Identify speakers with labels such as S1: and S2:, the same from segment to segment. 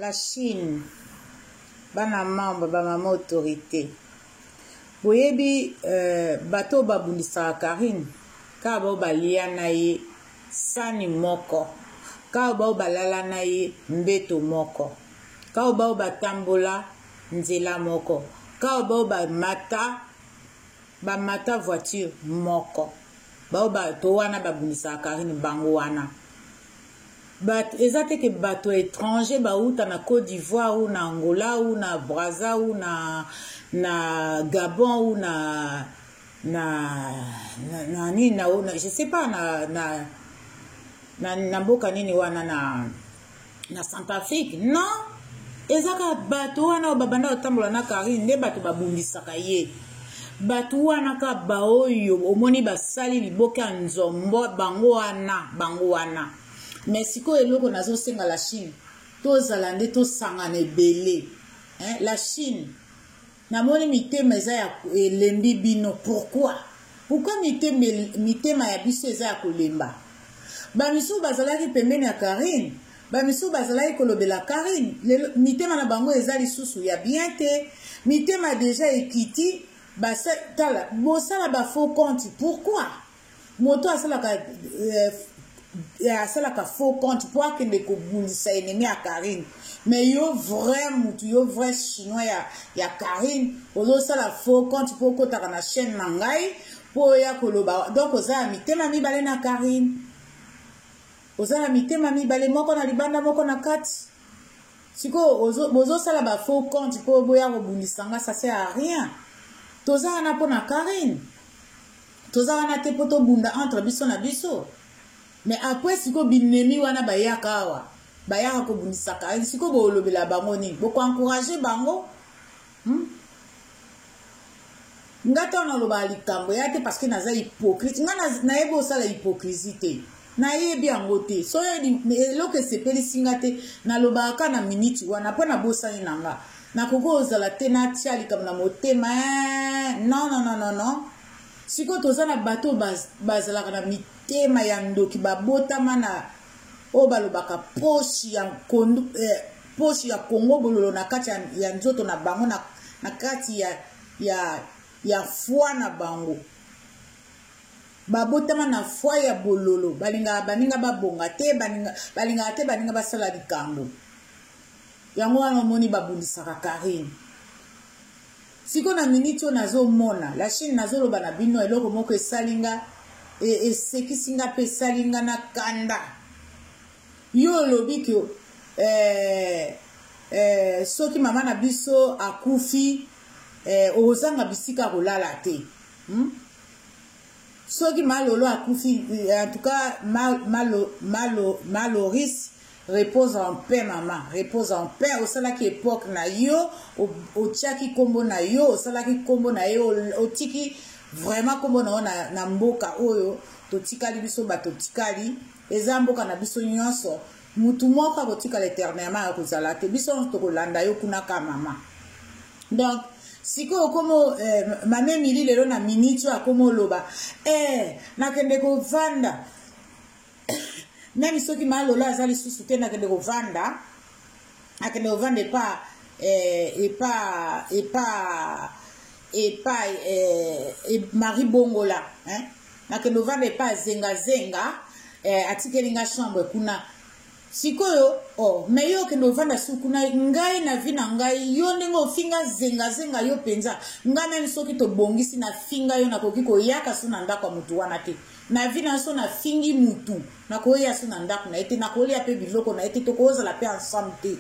S1: La Chine bana membre ba mama autorite boyebi euh, bato oyo babundisaka Carine kaka bao balia na ye sani moko kaka bao balala na ye mbeto moko kaka bao batambola nzela moko kaka bao bamata bamata voiture moko bao bato wana babundisaka Carine bango wana. But eza te ke bato ya étranger bauta na Côte d'Ivoire ou na Angola ou na Brazza ou na na Gabon ou na na na, na nini na, na je sais pas na na na, na mboka nini wana na na Centrafrique non eza kaka bato wana oyo babanda kotambola na Karine nde bato babundisaka ye bato wana kaka baoyo omoni basali liboke ya nzombo bango wana bango wana me sikoyo eloko nazosenga la Chine tozala nde tosangana ebele eh, la Chine Namoni mitema eza ya elembi bino pourquoi? Pourquoi mitema mitema ya biso eza ya kolemba? Ba misusu bazalaki pembeni ya Carine, ba misusu bazalaki kolobela Carine, lelo mitema na bango eza lisusu ya bien te, mitema deja ekiti, basa tala bosala ba faux compte pourquoi? Moto asalaka euh, asalaka faux compte mpo akende kobundisa ennemi ya Carine mais yo vrai mutu yo vrai chinois ya, ya Carine ozosala faux compte mpo okotaka na chaîne na ngai mpo oya koloba donc oza ya mitema mibale na Carine oza na mitema mibale moko na libanda moko na kati sikoyo bozosala ba faux compte mpo boya kobundisa nga ça sert à rien toza wana mpo na Carine Toza wana te po tobunda entre biso na biso. Mais après sikoyo binemi wana bayaka awa bayaka kobundisa Carine sikoyo bolobela bango nini? Boko encourager bango? Hmm? Nga ntango nalobaka likambo ya te parce que naza hypocrite. Nga nayebi osala hypocrisie te. Nayebi yango te. Soki eloko esepelisi nga te nalobaka kaka na minute wana mpo nabosani na nga. Nakoki kozala te natia likambo na motema eh, non non non non non. Sikoyo toza na bato oyo bazalaka na mitema ya ndoki babotama na oyo balobaka poche ya kondu, eh, poche ya Congo bololo na kati ya, ya nzoto na bango na, na kati ya, ya, ya foi na bango babotama na foi ya bololo balingaka baninga babonga te balingaka te baninga basala likambo yango wana omoni babundisaka Karine Sikoyo na minute oyo nazo mona la chine nazo loba na bino eloko moko esali nga esekisi nga pe esali nga na kanda yo olobi ke eh, eh, soki mama na biso akufi eh, okozanga bisika kolala te hmm? Soki ma lolo akufi en tout cas ma, malo, malo, maloris repose en paix mama repose en paix osalaki epoque na yo otiaki nkombo na yo osalaki nkombo na yo otiki vraiment nkombo na yo na, na mboka oyo totikali biso bato tikali eza mboka na biso nyonso mutu moko akotikala eternellement akozala te biso nyonso tokolanda yo kuna ka mama donc sikoyo okomo eh, mame emili lelo na miniti oyo akomo oloba eh, nakende kovanda meme soki malola aza lisusu te nakende kovanda akende kovanda epa eh, epa epa epa eh, e, marie bongola eh? nakende ovanda epa zengazenga eh, atikeli nga chambre kuna sikoyo oh, me yo okende ovanda su kuna ngai na vi na ngai yo ndenge ofinga zengazenga yo mpenza ngai meme soki tobongisi nafinga yo nakoki koyaka so na ndako ya motu wana te na vi na so nafingi mutu nakoya so na ndako na ye te nakolia mpe biloko na ye te tokozala mpe ensemble te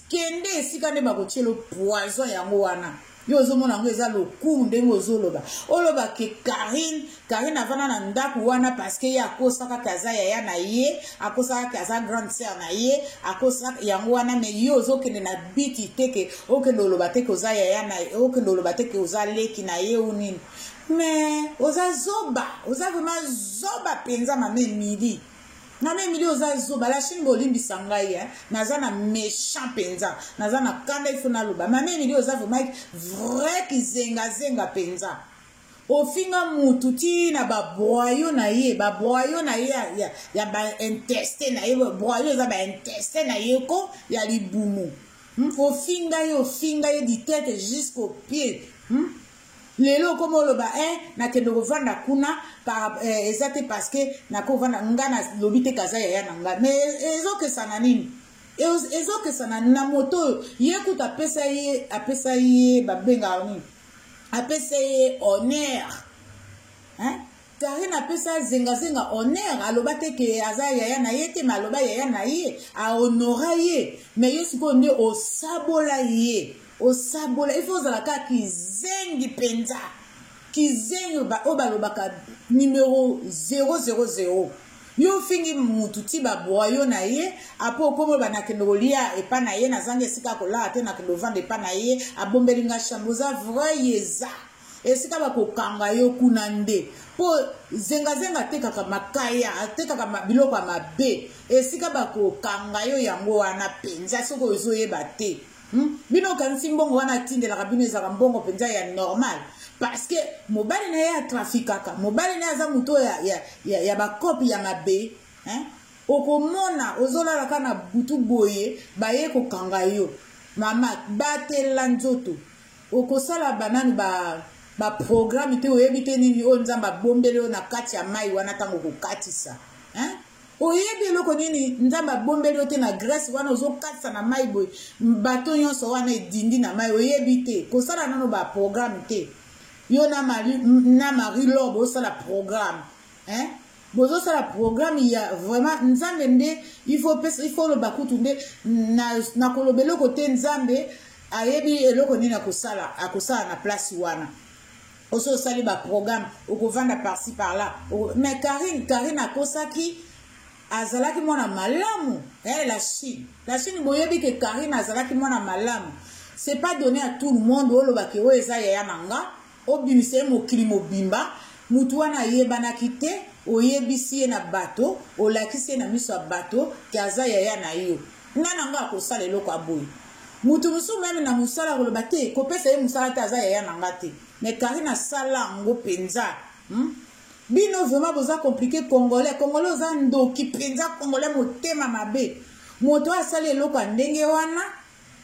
S1: kende esika nde bakotielo poison yango wana Yo ozomona yango eza lokumu ndenge ozoloba. Oloba ke Carine, Carine avanda na ndaku wana parce que ye akosaka ke aza yaya na ye, akosaka ke aza grande sœur na ye, akosaka yango wana mais yo ozokende na biti te ke okende oloba te ke oza yaya na ye, okende oloba te ke oza leki na ye ou nini. Mais oza zoba, oza vraiment zoba penza mama Emilie. Mama Emilie oza zoba la Chine bolimbisa ngai hein naza na méchant penza naza na kanda il faut naloba Mama Emilie oza vraiment vrai kizenga zenga penza. Ofinga mutu ti na ba broyo na ye, ba broyo na ye ya, ya, ya ba intestin na ye, broyo eza ba intestin na ye ko ya libumu. Ofinga ye, ofinga ye du tête jusqu'au pied. Lelo okoma oloba eh, nakende kovanda kuna par, eh, eza te parce que nakovanda nga nalobi te kaza yaya na nga mais ezokesana nini? Ezokesana na moto oyo ye kutu apesa ye, apesa ye babengaka nini, apesa ye honneur, hein? Karine apesa zengazenga honneur, aloba te ke aza yaya na ye te, mais aloba yaya na ye, ahonora ye, mais yo sikoyo nde osabola ye, osabola. Il faut ozala kaka kizengi mpenza, kizengi oyo balobaka numero 000. Yo ofingi mutu ti babroyo na ye, apo okomi oyo banakende kolia epa na ye, nazangi esika kolala te, nakende ovanda epa na ye, abombeli nga chambre. Oza vrai yeza, esika bakokanga yo kuna nde mpo zengazenga atekaka makaya, atekaka biloko ya mabe, esika bakokanga yo yango wana mpenza, soki ozoyeba te. Bino okanisi mbongo wana atindelaka bino ezalaka mbongo mpenza ya normal, parce que mobali na ye atrafikaka, mobali na ye aza moto ya, ya, ya, ya bakope ya mabe, hein? Okomona ozolala kaka na butu boye baye kokanga yo. Mama, batela nzoto, okosala banani ba baprogramme te, oyebi te nini oyo Nzambe abombeli oyo na kati ya mai wana ntango okokatisa, hein? Oyebi eloko nini Nzambe abombeli yo te na Grèce wana, ozokatisa na mai boye, bato nyonso wana edindi na mai, oyebi te kosala nano baprogramme te. Yo na Marie, na Marie Laure bosala programme, hein? Bozosala programme ya vraiment Nzambe nde il faut pesa, il faut loba kutu nde na koloba eloko te. Nzambe ayebi eloko nini akosala, akosala na place wana. Oso osali ba programme, okovanda par-ci par-là. Mais Karine, Karine akosaki, azalaki mwana malamu, eh, la Chine, la Chine, boyebi ke Karine azalaki mwana malamu. C'est pas donné à tout le monde olobaki oyo eza yaya na nga, obimisa ye mokili mobimba, mutu wana ayebanaki te, oyebisi ye na bato, olakisi ye na miso ya bato ke aza yaya na yo. Nga na nga akosala eloko ya boye, mutu mosusu meme na mosala akoloba te, kopesa ye mosala te, aza yaya na nga te. Mais Karine asala yango mpenza, Bino vraiment boza compliqué, congolais, congolais oza ndoki mpenza, congolais motema mabe. Moto oyo asali eloko ya ndenge wana,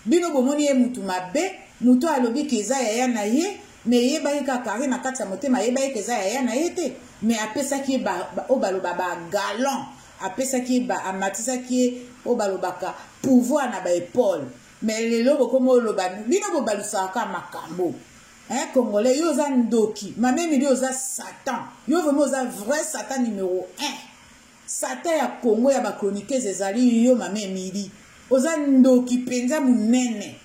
S1: bino bomoni ye mutu mabe, moto oyo alobi ke eza yaya na ye, mais eyebaki kaka Karine na kati ya motema, ayebaki ke eza yaya na ye te, mais apesaki ye oyo baloba ba galant, apesaki ye ba, amatisaki ye oyo balobaka pouvoir na ba épaule. Mais lelo bokomi oloba, bino bobalusaka kaka makambo. Hein, congolais, yo oza ndoki, mama Emilie oza satan, yo vraiment oza vrai satan numéro 1. Satan ya Congo ya ba chroniqueuse ezali yo mama Emilie. Oza ndoki mpenza monene.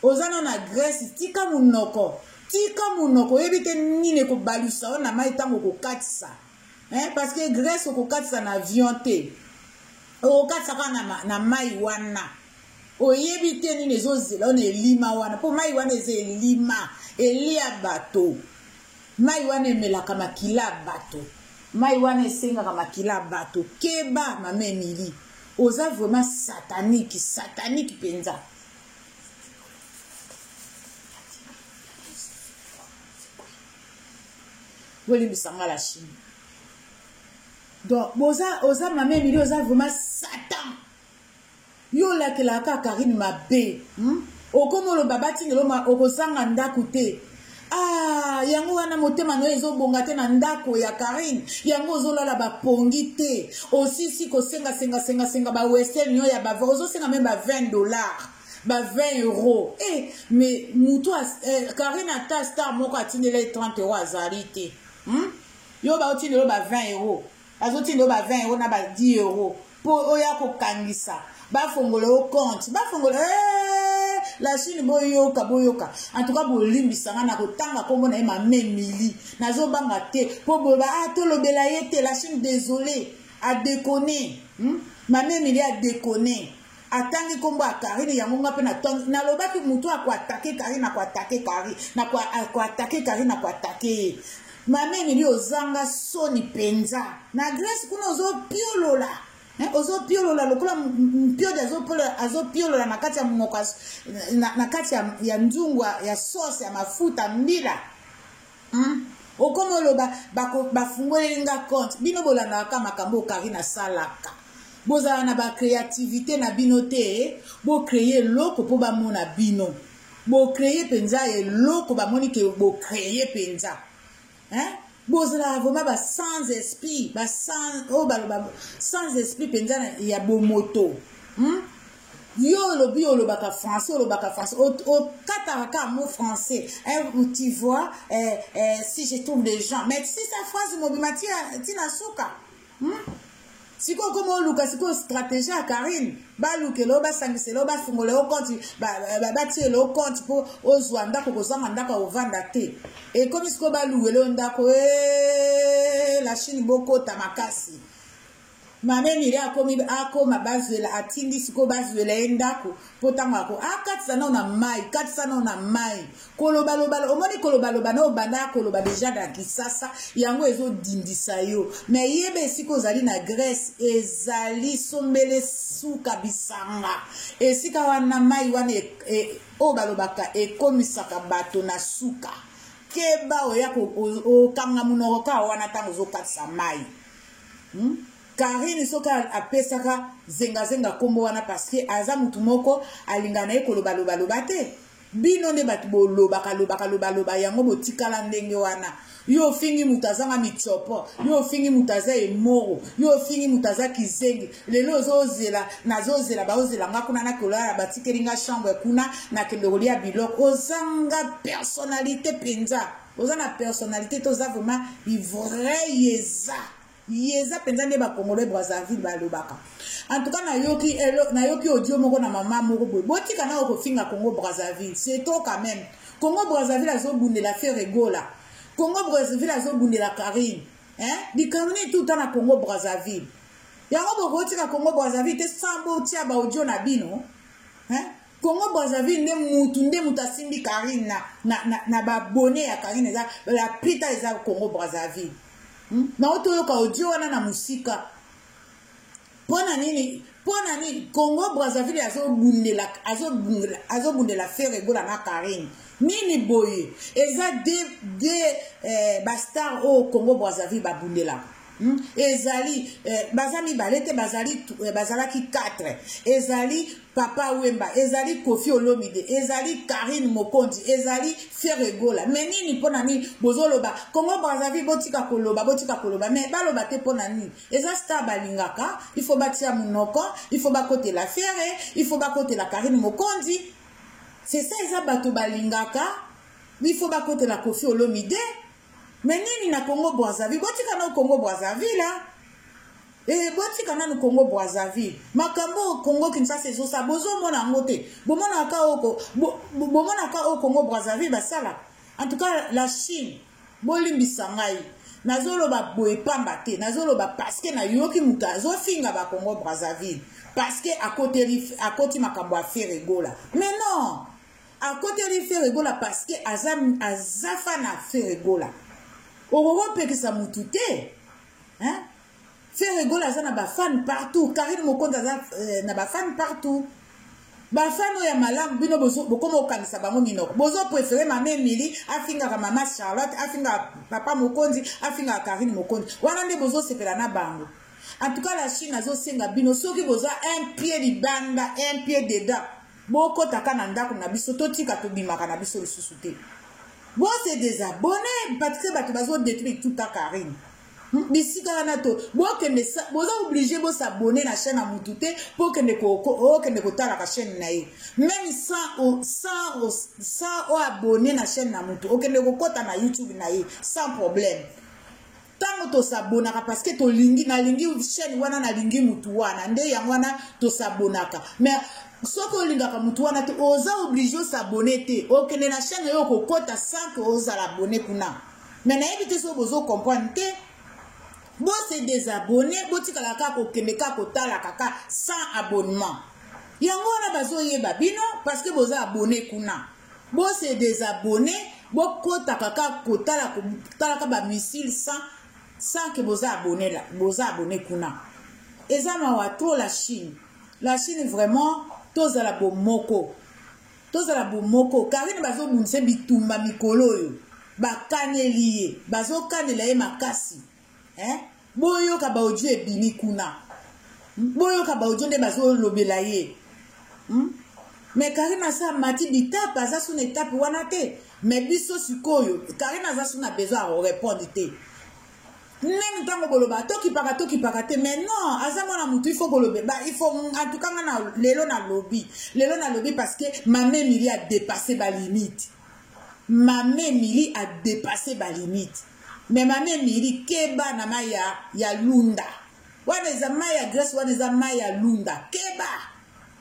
S1: Oza na na Grèce, tika monoko, tika monoko, oyebi te nini ekobalusa yo na mai ntango okokatisa. Hein, parce que Grèce okokatisa na avion te. Okokatisa kaka na, na mai wana. Oyebi te nini ezozela yo na elima wana, mpo mai wana eza elima, elia bato. Mai wana emelaka makila ya bato, mai wana esengaka makila ya bato. Keba mama Emilie, oza vraiment satanique, satanique mpenza. Bolimbisa nga la Chine. Donc boza, oza mama Emilie, oza vraiment satan. Yo olakelaka kaka Karine mabe, Okomi oloba batindelo ma okozanga ndako te. Ah, yango wana motema na yo ezobonga te na ndako ya Karine, yango ozolala bapongi te, osisi kosenga senga senga senga ba western yo ya ba, ozosenga meme ba 20 $, ba 20 €. Eh, mais mutu eh, Karine ata star moko atindela ye 30 € azali te, Yo baotindela ba 20 €, azotindela ba 20 € na ba 10 € mpo oya kokangisa, bafongola yo compte, bafongola, eh, la Chine. Boyoka, boyoka, en tout cas bolimbisa nga na kotanga nkombo na ye mama Emilie, nazobanga te mpo boba, ah, tolobela ye te. La Chine, désolé, adéconné, Mama Emilie adéconné, atangi nkombo ya Karine, yango nga mpe nalobaki motu akoattaquer Karine, akoattaquer Karine, akoattaquer Karine, akoattaquer ye. Mama Emilie, ozanga soni mpenza. Na Grèce kuna ozopiolola, ozopiolola lokola mpiodi azopiolola na kati ya monoko, na kati ya nzungu ya sauce ya mafuta mbila. Okoma oloba bafungoleli nga compte. Bino bolandaka kaka makambo oyo Carine asalaka. Bozala na ba creativite na bino te, bo créer eloko mpo bamona bino. Bo créer mpenza eloko bamoni ke bo créer mpenza. Hein? Bozalaka vraiment ba sans esprit, ba sans oyo baloba sans esprit mpenza ya bomoto. Yo olobi olobaka français, olobaka français, okataka kaka mot français, hein, tu vois, si je trouve des gens, mais si sa phrase mobima ti na suka. Sikoyo okoma oluka sikoyo stratégie ya Carine, balukela yo, basangisela yo, bafungola yo compte, batiela yo compte mpo ozwa ndako, kozanga ndako ya kovanda te. Ekomi sikoyo baluwela yo ndako, la Chine bokota makasi. Mame Mire akomi akoma bazwela atindi sikoyo bazwela ye ndako mpo ntango ako akatisa nao na mai, katisa nao na mai, kolobaloba omoni kolobaloba na obanda koloba deja na Kisasa yango ezodindisa yo. Me yeba esika ozali na Grèce ezali sombele suka bisanga, esika wana mai wana oyo balobaka ekomisaka bato na suka. Keba oya okanga monoko kaka wana ntango ozokatisa mai. Carine soki apesaka zengazenga kombo wana parce que aza mutu moko alingaka na ye koloba loba loba te. Bino nde bato bolobaka lobaka loba loba yango botikala ndenge wana. Yo ofingi mutu azanga mitsopo, yo ofingi mutu aza emoro, yo ofingi mutu aza kizengi. Lelo ozozela, nazozela, baozela nga kuna na kolala, batikeli nga chambre kuna nakende kolia biloko. Ozanga personnalité mpenza. Oza na personnalité te, oza vraiment vrai yeza. Yeza mpenza nde ba Congolais Brazzaville balobaka. En tout cas nayoki nayoki audio moko na mama moko boye. Botika na kofinga Congo Brazzaville, c'est trop quand même. Congo Brazzaville azobundela Ferre Gola. Congo Brazzaville azobundela Carine. Hein? Likambo nini tout na Congo Brazzaville. Yango bokotika Congo Brazzaville te sans botia ba audio na bino. Hein? Congo Brazzaville nde mutu nde mutu asimbi Carine na ba abonné ya Carine eza la plita eza Congo Brazzaville. Na otoyoka audio wana na musika. Pona nini? Pona nini Congo Brazzaville azobundela azobundela azobundela Ferre Gola na Carine. Nini boye? Eza de ba star oyo Congo Brazzaville babundela. Ezali baza mibale te, bazali bazalaki 4. Ezali Papa Wemba, ezali Koffi Olomide, ezali Carine Mokonzi, ezali Ferre Gola. Mais nini pona nini bozoloba Congo Brazzaville botika koloba, botika koloba. Mais baloba te pona nini? Eza star balingaka, il faut batia munoko, il faut bakotela Ferre, il faut bakotela Carine Mokonzi. C'est ça eza bato balingaka, il faut bakotela Koffi Olomide. Mais nini na Congo Brazzaville? Botika na Congo Brazzaville hein? Botika nanu Congo Brazzaville. Makambo Congo Kinshasa ezosa bozomona yango te. Bomonaka oko bomonaka o Congo Brazzaville basala. En tout cas la Chine bolimbisa ngai. Nazoloba boye pamba te, nazoloba parce que nayoki mutu azofinga ba Congo Brazzaville parce que akoteli akoti makambo ya Ferre Gola. Mais non, akoteli Ferre Gola parce que aza aza fan ya Ferre Gola. Okokopekisa mutu te. Hein? Ferre Gola aza na ba fan partout, Carine Mokonzi aza na ba fan partout. Ba fan oyo ya malamu bino bokoma okanisa bango minoko. Bozo préférer Mama Emily afingaka Mama Charlotte, afingaka Papa Mokonzi, afingaka Carine Mokonzi. Wana nde bozo sepela na bango. En tout cas la Chine azo senga bino soki boza un pied libanda, un pied dedans. Bokotaka na ndako na biso, totika tobimaka na biso lisusu te. Bo se désabonner parce que bato bazo détruire tout à Carine. Bisika wana to bokende boza obligé bo s'abonner na chaîne ya mutu te po okende okende kotalaka chaîne na ye. Même sans o abonner na chaîne na mutu, okende kokota na YouTube na ye sans problème. Tango to s'abonnaka parce que tolingi nalingi chaîne wana nalingi mutu wana nde yango wana to s'abonnaka. Mais soki olingaka mutu wana te oza obligé o s'abonner te, okende na chaîne oyo okokota sans que ozala abonné kuna. Mais nayebi te soki bozo comprendre te. Bo se désabonner, botikala kaka kokende kaka kotala kaka sans abonnement. Yango wana bazoyeba bino parce que boza abonné kuna. Bo se désabonner, bokota kaka kotala kotalaka ba missile sans que boza abonné là, boza abonné kuna. Eza mawa trop la Chine. La Chine vraiment tozala bomoko. Tozala bomoko. Carine bazobundisa bitumba mikolo oyo. Bakaneli ye, bazokanela ye makasi. Eh? Boyoka ba audio ebimi kuna. Boyoka ba audio nde bazolobela ye. Mais Karine asa amati bitape, aza su na etape wana te. Mais biso sikoyo, Karine aza su na besoin ya korepondre te. Meme ntango boloba tokipaka tokipaka te, mais non, aza mwana motu, il faut kolobe ba, il faut en tout cas nga na lelo nalobi, lelo nalobi parce que Mame Emilie a dépassé ba limite. Mame Emilie a dépassé ba limite. Mais Mame Emilie keba na mai ya, ya lunda. Wana eza mai ya Grèce, wana eza mai ya lunda. Keba.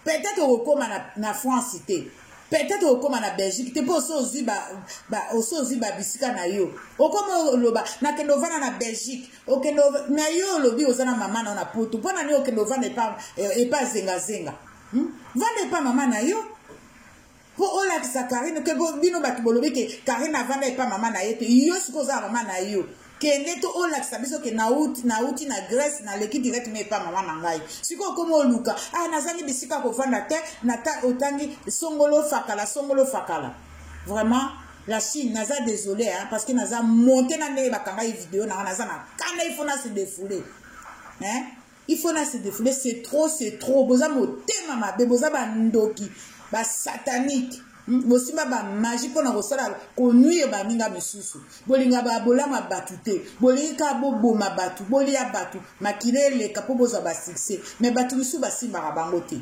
S1: Peut-être okokoma na, na France te. Peut-être okokoma na Belgique te mpo oso ozwi ba, ba, oso ozwi ba bisika na yo. Okoma oloba nakende ovanda na Belgique. Okende na yo olobi oza na mama na yo na poto. Mpo na nini okende ovanda epa, epa zenga zenga? Vanda epa mama na yo. Po olakisa Carine ke bino bato bolobi ke Carine avanda epa mama na ye te. Yo sikoyo oza na mama na yo. Kende to olakisa biso ke nauti, nauti na Grèce, naleki directement epa mama na ngai. Sikoyo okoma oluka, ah nazangi bisika kovanda te, nata otangi songolo fakala, songolo fakala. Vraiment la Chine, naza désolé hein, parce que naza monter na ndenge bakangaki video na nga, naza na kanda, il faut na se défouler. Hein? Il faut na se défouler, c'est trop, c'est trop. Boza motema mabe, boza ba ndoki, ba satanique. Bosimba ba magie pona kosala konuire baninga misusu. Bolinga ba bolama batu te. Bolingi ka boboma batu, bolia batu, makila eleka po bozwa ba succès. Mais batu misusu basimbaka bango te.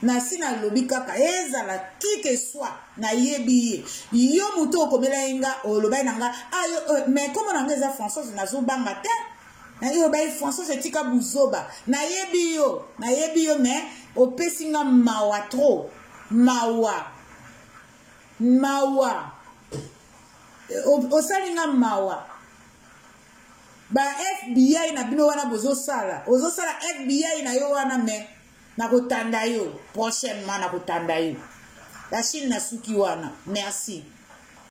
S1: Nasi nalobi kaka ezala qui que soit nayebi ye. Yo moto okomela ye nga olobaki na nga ah yo, mais kombo na nga eza Françoise nazobanga te. Nayebi obayi Françoise etika buzoba. Nayebi yo, nayebi yo mais opesi nga mawa trop. Mawa. Mawa. Osali nga mawa. Ba FBI na bino wana bozosala. Ozosala FBI na yo wana mais nakotanda yo prochainement, nakotanda yo. La Chine nasuki wana. Merci.